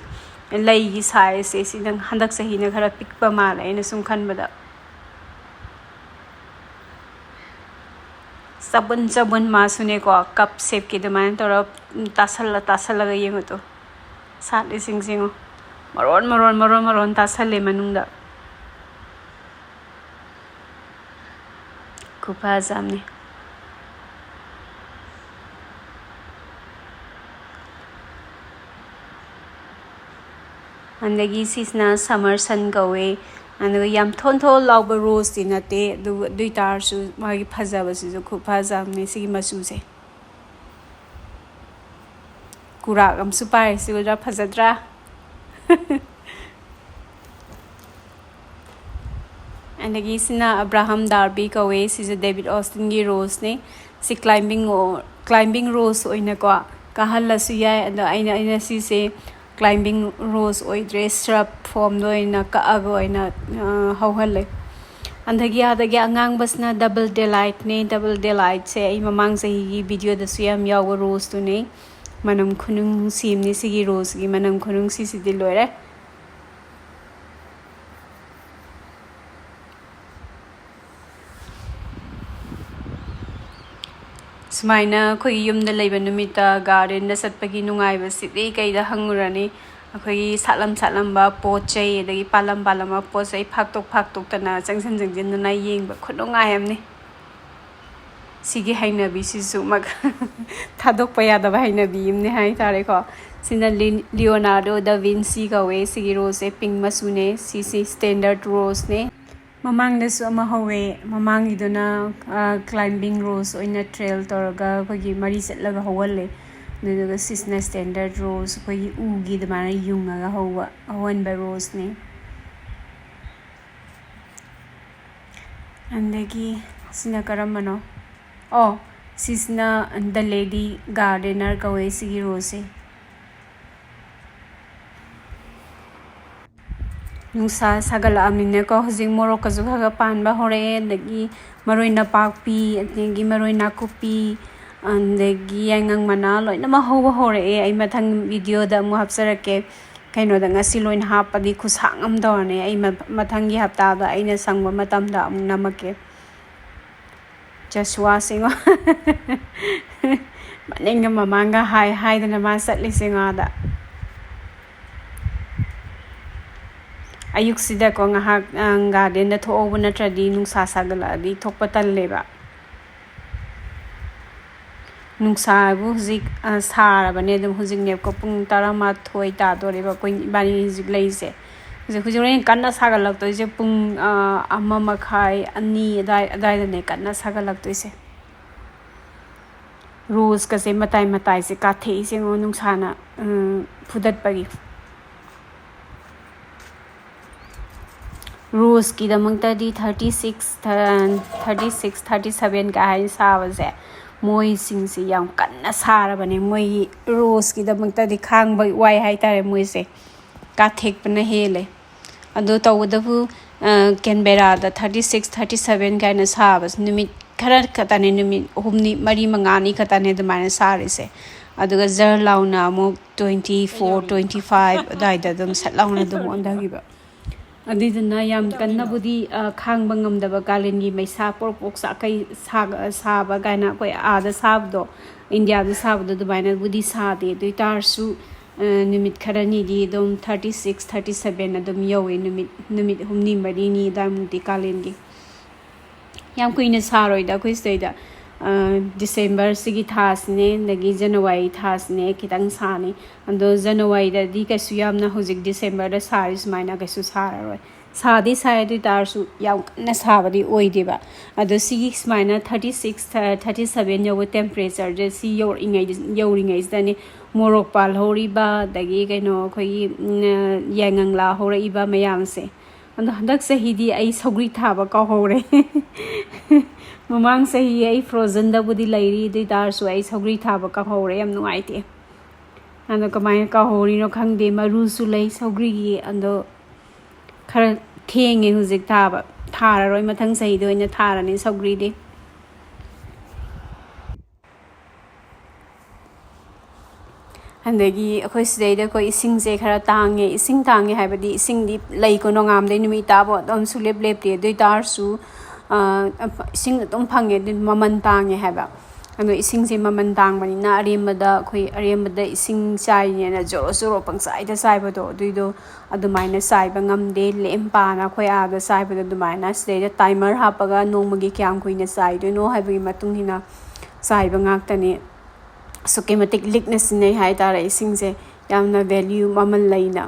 ꯂꯩꯒꯤ ꯁꯥꯏꯖꯁꯦ, ꯁꯤꯅ ꯍꯟꯗꯛ ꯆꯍꯤꯅ ꯈꯔ ꯄꯤꯛꯄ ꯃꯥꯜꯂꯦ ꯑꯩꯅ ꯁꯨꯝ ꯈꯟꯕꯗ꯫ ꯆꯕꯨꯟ ꯆꯕꯨꯟ ꯃꯥꯁꯨꯅꯦꯀꯣ, ꯀꯞ ꯁꯦꯞꯀꯤ ꯑꯗꯨꯃꯥꯏꯅ ꯇꯧꯔ ꯇꯥꯁꯜꯂ ꯇꯥꯁꯜꯂꯒ ꯌꯦꯡꯉꯨ ꯇꯨ꯫ ꯁꯥꯠꯂꯤꯁꯤꯡꯁꯦ ꯌꯦꯡꯉꯣ꯫ ꯃꯔꯣꯟ ꯃꯔꯣꯟ ꯃꯔꯣꯟ ꯃꯔꯣꯟ ꯇꯥꯁꯜꯂꯦ ꯃꯅꯨꯡꯗ꯫ ꯈꯨꯐꯖ ꯑꯃꯅꯤ꯫ ꯑꯗꯒꯤ ꯁꯤꯁꯤꯅ ꯁꯝꯃꯔ ꯁꯟ ꯀꯧꯋꯦ꯫ ꯑꯗꯨꯒ ꯌꯥꯝ ꯊꯣꯟ ꯊꯣꯟ ꯂꯥꯎꯕ ꯔꯣꯁꯇꯤ ꯅꯠꯇꯦ, ꯑꯗꯨꯕꯨ ꯑꯗꯨ ꯑꯣꯏ ꯇꯥꯔꯁꯨ ꯃꯥꯒꯤ ꯐꯖꯕꯁꯤꯁꯨ ꯈꯨꯐꯖ ꯑꯃꯅꯤ ꯁꯤꯒꯤ ꯃꯆꯨꯁꯦ꯫ ꯀꯨꯔꯥꯛ ꯑꯃꯁꯨ ꯄꯥꯏꯔꯤꯁꯤ ꯎꯗ꯭ꯔꯥ? ꯐꯖꯗ꯭ꯔꯥ? ꯑꯗꯒꯤ ꯁꯤꯅ ꯑꯕ꯭ꯔꯥꯍꯝ ꯗꯥꯔꯕꯤ ꯀꯧꯋꯦ꯫ ꯁꯤꯁꯦ ꯗꯦꯕꯤꯠ ꯑꯣꯁꯇꯤꯟꯒꯤ ꯔꯣꯁꯅꯦ꯫ ꯁꯤ ꯀ꯭ꯂꯥꯏꯝꯕꯤꯡ ꯑꯣ-, ꯀ꯭ꯂꯥꯏꯝꯕꯤꯡ ꯔꯣꯁ ꯑꯣꯏꯅꯀꯣ ꯀꯥꯍꯜꯂꯁꯨ ꯌꯥꯏ꯫ ꯑꯗꯣ ꯑꯩꯅ, ꯑꯩꯅ ꯁꯤꯁꯦ ꯀ꯭ꯂꯥꯏꯝꯕꯤꯡ ꯔꯣꯁ ꯑꯣꯏꯗ꯭ꯔꯦ, ꯁ꯭ꯔꯕ ꯐꯣꯝꯗ ꯑꯣꯏꯅ ꯀꯛꯑꯒ ꯑꯣꯏꯅ, ꯑ, ꯍꯧꯍꯜꯂꯦ꯫ ꯑꯗꯒꯤ ꯑꯥꯗꯒꯤ ꯑꯉꯥꯡꯕꯁꯤꯅ ꯗꯕꯜ ꯗꯦꯂꯥꯏꯠꯅꯦ꯫ ꯗꯕꯜ ꯗꯦꯂꯥꯏꯠꯁꯦ ꯑꯩ ꯃꯃꯥꯡ ꯆꯍꯤꯒꯤ ꯚꯤꯗꯤꯑꯣꯗꯁꯨ ꯌꯥꯝ ꯌꯥꯎꯕ ꯔꯣꯁꯇꯨꯅꯦ꯫ ꯃꯅꯝ ꯈꯨꯅꯨꯡꯁꯤ ꯑꯃꯅꯤ ꯁꯤꯒꯤ ꯔꯣꯁꯀꯤ ꯃꯅꯝ ꯈꯨꯅꯨꯡꯁꯤꯁꯤꯗꯤ ꯂꯣꯏꯔꯦ꯫ ꯁꯨꯃꯥꯏꯅ ꯑꯩꯈꯣꯏꯒꯤ ꯌꯨꯝꯗ ꯂꯩꯕ ꯅꯨꯃꯤꯠꯇ ꯒꯥꯔꯗꯦꯟꯗ ꯆꯠꯄꯒꯤ ꯅꯨꯡꯉꯥꯏꯕꯁꯤꯗꯤ ꯀꯩꯗ ꯍꯪꯉꯨꯔꯅꯤ? ꯑꯩꯈꯣꯏꯒꯤ ꯁꯥꯠꯂꯝ ꯁꯥꯠꯂꯝꯕ ꯄꯣꯠ ꯆꯩ, ꯑꯗꯒꯤ ꯄꯥꯜꯂꯝ ꯄꯥꯜꯂꯝꯕ ꯄꯣꯠ ꯆꯩ ꯐꯥꯛꯇꯣꯛ ꯐꯥꯛꯇꯣꯛꯇꯅ, ꯆꯪꯁꯤꯟ ꯆꯪꯁꯤꯟꯗꯅ ꯌꯦꯡꯕ ꯈꯨꯅꯨꯡꯉꯥꯏ ꯑꯃꯅꯤ꯫ ꯁꯤꯒꯤ ꯍꯩꯅꯕꯤꯁꯤꯁꯨ ꯃꯛ-, ꯊꯥꯗꯣꯛꯄ ꯌꯥꯗꯕ ꯍꯩꯅꯕꯤ ꯑꯃꯅꯦ ꯍꯥꯏꯇꯥꯔꯦꯀꯣ꯫ ꯁꯤꯅ ꯂꯤ-, ꯂꯤꯑꯣꯅꯥꯔꯗꯣ ꯗ ꯚꯤꯟꯁꯤ ꯀꯧꯋꯦ꯫ ꯁꯤꯒꯤ ꯔꯣꯁꯁꯦ ꯄꯤꯡ ꯃꯆꯨꯅꯦ꯫ ꯁꯤꯁꯤ ꯁ꯭ꯇꯦꯟꯗꯔꯠ ꯔꯣꯁꯅꯦ꯫ ꯃꯃꯥꯡꯗꯁꯨ ꯑꯃ ꯍꯧꯋꯦ꯫ ꯃꯃꯥꯡꯒꯤꯗꯨꯅ, ꯑ, ꯀ꯭ꯂꯥꯏꯝꯕꯤꯡ ꯔꯣꯁ ꯑꯣꯏꯅ ꯇ꯭ꯔꯦꯜ ꯇꯧꯔꯒ ꯑꯩꯈꯣꯏꯒꯤ ꯃꯔꯤ ꯆꯠꯂꯒ ꯍꯧꯍꯜꯂꯦ꯫ ꯑꯗꯨꯗꯨꯒ ꯁꯤꯁꯤꯅ ꯁ꯭ꯇꯦꯟꯗꯔꯠ ꯔꯣꯁ, ꯑꯩꯈꯣꯏꯒꯤ ꯎꯒꯤ ꯑꯗꯨꯃꯥꯏꯅ ꯌꯨꯡꯉꯒ ꯍꯧꯕ, ꯍꯧꯍꯟꯕ ꯔꯣꯁꯅꯦ꯫ ꯑꯗꯒꯤ ꯁꯤꯅ ꯀꯔꯝꯕꯅꯣ? ꯑꯣ, ꯁꯤꯁꯤꯅ ꯗ ꯂꯦꯗꯤ ꯒꯥꯔꯗꯦꯅꯔ ꯀꯧꯋꯦ ꯁꯤꯒꯤ ꯔꯣꯁꯁꯦ꯫ ꯅꯨꯡꯁꯥ ꯁꯥꯒꯠꯂꯛꯑꯕꯅꯤꯅꯀꯣ, ꯍꯧꯖꯤꯛ ꯃꯣꯔꯣꯛꯀꯁꯨ ꯈꯔ ꯈꯔ ꯄꯥꯟꯕ ꯍꯧꯔꯛꯑꯦ, ꯑꯗꯒꯤ ꯃꯔꯣꯏ ꯅꯄꯥꯛꯄꯤ, ꯑꯗꯒꯤ ꯃꯔꯣꯏ ꯅꯥꯀꯨꯞꯄꯤ, ꯑꯗꯒꯤ ꯌꯥꯏꯉꯪ ꯃꯅꯥ ꯂꯣꯏꯅꯃꯛ ꯍꯧꯕ ꯍꯧꯔꯛꯑꯦ꯫ ꯑꯩ ꯃꯊꯪ ꯚꯤꯗꯤꯑꯣꯗ ꯑꯃꯨꯛ ꯍꯥꯞꯆꯔꯛꯀꯦ꯫ ꯀꯩꯅꯣꯗ ꯉꯁꯤ ꯂꯣꯏꯅ ꯍꯥꯞꯄꯗꯤ ꯈꯨꯁꯥꯡ ꯑꯃ ꯇꯧꯔꯅꯤ꯫ ꯑꯩ ꯃ-, ꯃꯊꯪꯒꯤ ꯍꯞꯇꯥꯗ ꯑꯩꯅ ꯁꯪꯕ ꯃꯇꯝꯗ ꯑꯃꯨꯛ ꯅꯝꯃꯛꯀꯦ꯫ ꯖꯁꯋꯥꯁꯤꯡꯉꯣ꯫ ꯃꯅꯤꯡꯒ ꯃꯃꯥꯡꯒ ꯍꯥꯏ ꯍꯥꯏꯗꯅ ꯃꯥ ꯆꯠꯂꯤꯁꯦ ꯉꯥꯗ꯫ ꯑꯌꯨꯛꯁꯤꯗꯀꯣ ꯉꯥꯏꯍꯥꯛ, ꯑ, ꯒꯥꯔꯗꯦꯟꯗ ꯊꯣꯛꯍꯧꯕ ꯅꯠꯇ꯭ꯔꯗꯤ ꯅꯨꯡꯁꯥ ꯁꯥꯒꯠꯂꯛꯑꯗꯤ ꯊꯣꯛꯄ ꯇꯜꯂꯦꯕ꯫ ꯅꯨꯡꯁꯥꯕꯨ ꯍꯧꯖꯤꯛ, ꯑ, ꯁꯥꯔꯕꯅꯦ꯫ ꯑꯗꯨꯝ ꯍꯧꯖꯤꯛꯅꯦꯀꯣ ꯄꯨꯡ ꯇꯔꯥꯃꯥꯊꯣꯏ ꯇꯥꯗꯣꯔꯦꯕ ꯑꯩꯈꯣꯏ ꯏꯕꯥꯅꯤ ꯍꯧꯖꯤꯛ ꯂꯩꯔꯤꯁꯦ꯫ ꯍꯧꯖꯤꯛ, ꯍꯧꯖꯤꯛ ꯍꯣꯔꯦꯟ ꯀꯟꯅ ꯁꯥꯒꯠꯂꯛꯇꯣꯏꯁꯦ ꯄꯨꯡ, ꯑ, ꯑꯃ ꯃꯈꯥꯏ, ꯑꯅꯤ ꯑꯗꯥꯏ-, ꯑꯗꯥꯏꯗꯅꯦ ꯀꯟꯅ ꯁꯥꯒꯠꯂꯛꯇꯣꯏꯁꯦ꯫ ꯔꯣꯁꯀꯁꯦ ꯃꯇꯥꯏ ꯃꯇꯥꯏꯁꯦ ꯀꯥꯊꯦꯛꯏꯁꯦ ꯌꯦꯡꯉꯣ ꯅꯨꯡꯁꯥꯅ, ꯎꯝ, ꯐꯨꯗꯠꯄꯒꯤ꯫ ꯔꯣꯁꯀꯤꯗꯃꯛꯇꯗꯤ thirty six, thirty six, thirty seven ꯀꯥ ꯍꯥꯏꯅ ꯁꯥꯕꯁꯦ, ꯃꯣꯏꯁꯤꯡꯁꯤ ꯌꯥꯝ ꯀꯟꯅ ꯁꯥꯔꯕꯅꯦ꯫ ꯃꯣꯏꯒꯤ ꯔꯣꯁꯀꯤꯗꯃꯛꯇꯗꯤ ꯈꯥꯡꯕ ꯋꯥꯏ ꯍꯥꯏꯇꯥꯔꯦ ꯃꯣꯏꯁꯦ꯫ ꯀꯥꯊꯦꯛꯄꯅ ꯍꯦꯜꯂꯦ꯫ ꯑꯗꯣ ꯇꯧꯕꯇꯕꯨ, ꯑ, ꯀꯦꯟꯕꯦꯔꯥꯗ thirty six, thirty seven ꯀꯥꯏꯅ ꯁꯥꯕꯁꯦ ꯅꯨꯃꯤꯠ ꯈꯔ ꯈꯛꯇꯅꯦ, ꯅꯨꯃꯤꯠ ꯍꯨꯝꯅꯤ, ꯃꯔꯤ, ꯃꯉꯥꯅꯤ ꯈꯛꯇꯅꯦ ꯑꯗꯨꯃꯥꯏꯅ ꯁꯥꯔꯤꯁꯦ꯫ ꯑꯗꯨꯒ ꯖꯔ ꯂꯥꯎꯅ ꯑꯃꯨꯛ twenty four, twenty five ꯑꯗꯨꯋꯥꯏꯗ ꯑꯗꯨꯝ ꯁꯠ ꯂꯥꯎꯅ ꯑꯗꯨꯝ ꯑꯣꯟꯊꯈꯤꯕ꯫ ꯑꯗꯨꯏꯗꯨꯅ ꯌꯥꯝ ꯀꯟꯅꯕꯨꯗꯤ, ꯑ, ꯈꯥꯡꯕ ꯉꯝꯗꯕ, ꯀꯥꯂꯦꯟꯒꯤ ꯃꯩꯁꯥ ꯄ꯭ꯔꯣꯛ ꯄ꯭ꯔꯣꯛ ꯆꯥꯛꯈꯩ ꯁꯥꯒ-, ꯁꯥꯕ ꯀꯥꯏꯅ ꯑꯩꯈꯣꯏ ꯑꯥꯗ ꯁꯥꯕꯗꯣ, ꯏꯟꯗꯤꯌꯥꯗ ꯁꯥꯕꯗꯣ ꯑꯗꯨꯃꯥꯏꯅꯕꯨꯗꯤ ꯁꯥꯗꯦ꯫ ꯑꯗꯨ ꯑꯣꯏꯇꯥꯔꯁꯨ, ꯑ, ꯅꯨꯃꯤꯠ ꯈꯔꯅꯤꯗꯤ ꯑꯗꯨꯝ thirty six, thirty seven ꯑꯗꯨꯝ ꯌꯧꯋꯦ, ꯅꯨꯃꯤꯠ, ꯅꯨꯃꯤꯠ ꯍꯨꯝꯅꯤ ꯃꯔꯤꯅꯤ ꯑꯗꯨꯋꯥꯏꯃꯨꯛꯇꯤ ꯀꯥꯂꯦꯟꯒꯤ꯫ ꯌꯥꯝ ꯀꯨꯏꯅ ꯁꯥꯔꯣꯏꯗ ꯑꯩꯈꯣꯏ ꯁꯤꯗꯩꯗ꯫ ꯗꯤꯁꯦꯝꯕꯔꯁꯤꯒꯤ ꯊꯥꯁꯤꯅꯦ, ꯑꯗꯒꯤ ꯖꯅꯋꯥꯔꯤ ꯊꯥꯁꯤꯅꯦ ꯈꯤꯇꯪ ꯁꯥꯅꯤ꯫ ꯑꯗꯣ ꯖꯅꯋꯥꯔꯤꯗꯗꯤ ꯀꯩꯁꯨ ꯌꯥꯝꯅ ꯍꯧꯖꯤꯛ ꯗꯤꯁꯦꯝꯕꯔꯗ ꯁꯥꯔꯤ ꯁꯨꯃꯥꯏꯅ ꯀꯩꯁꯨ ꯁꯥꯔꯔꯣꯏ꯫ ꯁꯥꯗꯤ ꯁꯥꯏ, ꯑꯗꯨ ꯑꯣꯏ ꯇꯥꯔꯁꯨ ꯌꯥꯝ ꯀꯟꯅ ꯁꯥꯕꯗꯤ ꯑꯣꯏꯗꯦꯕ꯫ ꯑꯗꯣ ꯁꯤꯒꯤ ꯁꯨꯃꯥꯏꯅ ꯊꯥꯔꯇꯤ ꯁꯤꯛꯁ, ꯊꯥꯔꯇꯤ ꯁꯕꯦꯟ ꯌꯧꯕ ꯇꯦꯝꯄꯔꯦꯆꯔꯁꯦ ꯁꯤ ꯌꯧꯔꯛꯏꯉꯩ-, ꯌꯧꯔꯤꯉꯩꯁꯤꯗꯅꯦ ꯃꯣꯔꯣꯛ ꯄꯥꯜꯍꯧꯔꯤꯕ, ꯑꯗꯒꯤ ꯀꯩꯅꯣ ꯑꯩꯈꯣꯏꯒꯤ, ꯎꯝ, ꯌꯥꯏꯉꯪꯂꯥ ꯍꯧꯔꯛꯏꯕ ꯃꯌꯥꯝꯁꯦ꯫ ꯑꯗꯣ ꯍꯟꯗꯛ ꯆꯍꯤꯗꯤ ꯑꯩ ꯁꯧꯒ꯭ꯔꯤ ꯊꯥꯕ ꯀꯥꯎꯍꯧꯔꯦ꯫ ꯃꯃꯥꯡ ꯆꯍꯤ ꯑꯩ ꯐ꯭ꯔꯣꯖꯟꯗꯕꯨꯗꯤ ꯂꯩꯔꯤ, ꯑꯗꯨ ꯑꯣꯏ ꯇꯥꯔꯁꯨ ꯑꯩ ꯁꯧꯒ꯭ꯔꯤ ꯊꯥꯕ ꯀꯥꯎꯍꯧꯔꯦ, ꯌꯥꯝ ꯅꯨꯡꯉꯥꯏꯇꯦ꯫ ꯑꯗꯣ ꯀꯃꯥꯏꯅ ꯀꯥꯎꯍꯧꯔꯤꯅꯣ ꯈꯪꯗꯦ, ꯃꯔꯨꯁꯨ ꯂꯩ ꯁꯧꯒ꯭ꯔꯤꯒꯤ꯫ ꯑꯗꯣ ꯈꯔ ꯊꯦꯡꯉꯦ ꯍꯧꯖꯤꯛ ꯊꯥꯕ, ꯊꯥꯔꯔꯣꯏ, ꯃꯊꯪ ꯆꯍꯤꯗ ꯑꯣꯏꯅ ꯊꯥꯔꯅꯤ ꯁꯧꯒ꯭ꯔꯤꯗꯤ꯫ ꯑꯗꯒꯤ ꯑꯩꯈꯣꯏ ꯁꯤꯗꯩꯗ ꯑꯩꯈꯣꯏ ꯏꯁꯤꯡꯁꯦ ꯈꯔ ꯇꯥꯡꯉꯦ꯫ ꯏꯁꯤꯡ ꯇꯥꯡꯉꯦ ꯍꯥꯏꯕꯗꯤ ꯏꯁꯤꯡꯗꯤ ꯂꯩꯀꯣ, ꯅꯣꯡꯉꯥꯟꯕꯗꯩ ꯅꯨꯃꯤꯠ ꯇꯥꯕ ꯑꯗꯨꯝ ꯁꯨꯡꯂꯦꯞ ꯂꯦꯞꯇꯦ꯫ ꯑꯗꯨ ꯑꯣꯏ ꯇꯥꯔꯁꯨ, ꯑ, ꯏꯁꯤꯡ ꯑꯗꯨꯝ ꯐꯪꯉꯦ, ꯑꯗꯨ ꯃꯃꯜ ꯇꯥꯡꯉꯦ ꯍꯥꯏꯕ꯫ ꯑꯗꯣ ꯏꯁꯤꯡꯁꯦ ꯃꯃꯜ ꯇꯥꯡꯕꯅꯤꯅ ꯑꯔꯦꯝꯕꯗ, ꯑꯩꯈꯣꯏ ꯑꯔꯦꯝꯕꯗ ꯏꯁꯤꯡ ꯆꯥꯏꯅꯦꯅ ꯖꯣꯔꯣ ꯖꯣꯔꯣ ꯄꯪꯆꯥꯏꯗ ꯆꯥꯏꯕꯗꯣ, ꯑꯗꯨꯏꯗꯣ ꯑꯗꯨꯃꯥꯏꯅ ꯆꯥꯏꯕ ꯉꯝꯗꯦ꯫ ꯂꯦꯝ ꯄꯥꯅ ꯑꯩꯈꯣꯏ ꯑꯥꯗ ꯆꯥꯏꯕꯗꯣ ꯑꯗꯨꯃꯥꯏꯅ ꯁꯤꯗꯩꯗ ꯇꯥꯏꯃꯔ ꯍꯥꯞꯄꯒ ꯅꯣꯡꯃꯒꯤ ꯀꯌꯥꯝ ꯀꯨꯏꯅ ꯆꯥꯏꯗꯣꯏꯅꯣ ꯍꯥꯏꯕꯒꯤ ꯃꯇꯨꯡ ꯏꯟꯅ ꯆꯥꯏꯕ ꯉꯥꯛꯇꯅꯤ꯫ ꯑꯁꯨꯛꯀꯤ ꯃꯇꯤꯛ ꯂꯤꯛꯅ ꯁꯤꯖꯤꯟꯅꯩ ꯍꯥꯏ ꯇꯥꯔꯦ ꯏꯁꯤꯡꯁꯦ, ꯌꯥꯝꯅ ꯚꯦꯂ꯭ꯌꯨ, ꯃꯃꯜ ꯂꯩꯅ꯫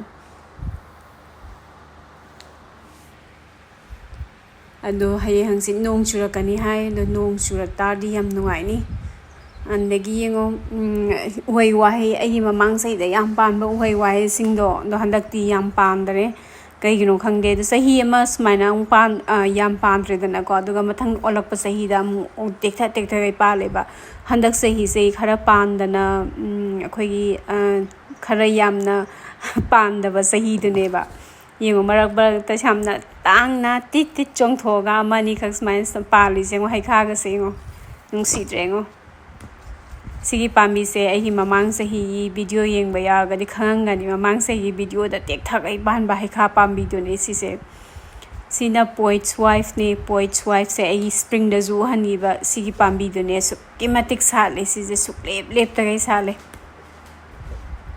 ꯑꯗꯣ ꯍꯌꯦꯡ ꯍꯪꯆꯤꯠ ꯅꯣꯡ ꯆꯨꯔꯛꯀꯅꯤ ꯍꯥꯏ꯫ ꯑꯗꯣ ꯅꯣꯡ ꯆꯨꯔꯛ ꯇꯥꯔꯗꯤ ꯌꯥꯝ ꯅꯨꯡꯉꯥꯏꯅꯤ꯫ ꯑꯗꯒꯤ ꯌꯦꯡꯉꯣ, ꯎꯝ, ꯎꯍꯩ ꯋꯥꯍꯩ, ꯑꯩꯒꯤ ꯃꯃꯥꯡ ꯆꯍꯤꯗ ꯌꯥꯝ ꯄꯥꯟꯕ ꯎꯍꯩ ꯋꯥꯍꯩꯁꯤꯡꯗꯣ, ꯑꯗꯣ ꯍꯟꯗꯛꯇꯤ ꯌꯥꯝ ꯄꯥꯟꯗꯔꯦ꯫ ꯀꯩꯒꯤꯅꯣ ꯈꯪꯗꯦ꯫ ꯑꯗꯣ ꯆꯍꯤ ꯑꯃ ꯁꯨꯃꯥꯏꯅ ꯑꯃꯨꯛ ꯄꯥꯟ-, ꯑ, ꯌꯥꯝ ꯄꯥꯟꯗ꯭ꯔꯦꯗꯅꯀꯣ, ꯑꯗꯨꯒ ꯃꯊꯪ ꯑꯣꯜꯂꯛꯄ ꯆꯍꯤꯗ ꯑꯃꯨꯛ ꯇꯦꯛꯊ ꯇꯦꯛꯊꯒꯩ ꯄꯥꯜꯂꯦꯕ꯫ ꯍꯟꯗꯛ ꯆꯍꯤꯁꯦ ꯈꯔ ꯄꯥꯟꯗꯅ, ꯎꯝ, ꯑꯩꯈꯣꯏꯒꯤ, ꯑ, ꯈꯔ ꯌꯥꯝꯅ ꯄꯥꯟꯗꯕ ꯆꯍꯤꯗꯨꯅꯦꯕ꯫ ꯌꯦꯡꯉꯣ, ꯃꯔꯛ ꯃꯔꯛꯇ ꯌꯥꯝꯅ ꯇꯥꯡꯅ ꯇꯤꯠ ꯇꯤꯠ ꯆꯣꯡꯊꯣꯛꯑꯒ ꯑꯃ ꯑꯅꯤꯈꯛ ꯁꯨꯃꯥꯏꯅ ꯁꯨꯝ ꯄꯥꯜꯂꯤꯁꯦ ꯌꯦꯡꯉꯣ, ꯍꯩꯈꯥꯒꯁꯦ ꯌꯦꯡꯉꯣ, ꯅꯨꯡꯁꯤꯗ꯭ꯔꯦ ꯌꯦꯡꯉꯣ꯫ ꯁꯤꯒꯤ ꯄꯥꯝꯕꯤꯁꯦ ꯑꯩꯒꯤ ꯃꯃꯥꯡ ꯆꯍꯤꯒꯤ ꯚꯤꯗꯤꯑꯣ ꯌꯦꯡꯕ ꯌꯥꯎꯔꯒꯗꯤ ꯈꯪꯉꯝꯒꯅꯤ, ꯃꯃꯥꯡ ꯆꯍꯤꯒꯤ ꯚꯤꯗꯤꯑꯣꯗ ꯇꯦꯛꯊꯒꯩ ꯄꯥꯟꯕ ꯍꯩꯈꯥ ꯄꯥꯝꯕꯤꯗꯨꯅꯦ ꯁꯤꯁꯦ꯫ ꯁꯤꯅ Poet's Wifeꯅꯦ꯫ Poet's Wifeꯁꯦ ꯑꯩꯒꯤ ꯁ꯭ꯄ꯭ꯔꯤꯡꯗꯁꯨ ꯎꯍꯟꯈꯤꯕ ꯁꯤꯒꯤ ꯄꯥꯝꯕꯤꯗꯨꯅꯦ꯫ ꯑꯁꯨꯛꯀꯤ ꯃꯇꯤꯛ ꯁꯥꯠꯂꯦ ꯁꯤꯁꯦ, ꯁꯨꯛꯂꯦꯞ ꯂꯦꯞꯇꯒꯩ ꯁꯥꯠꯂꯦ꯫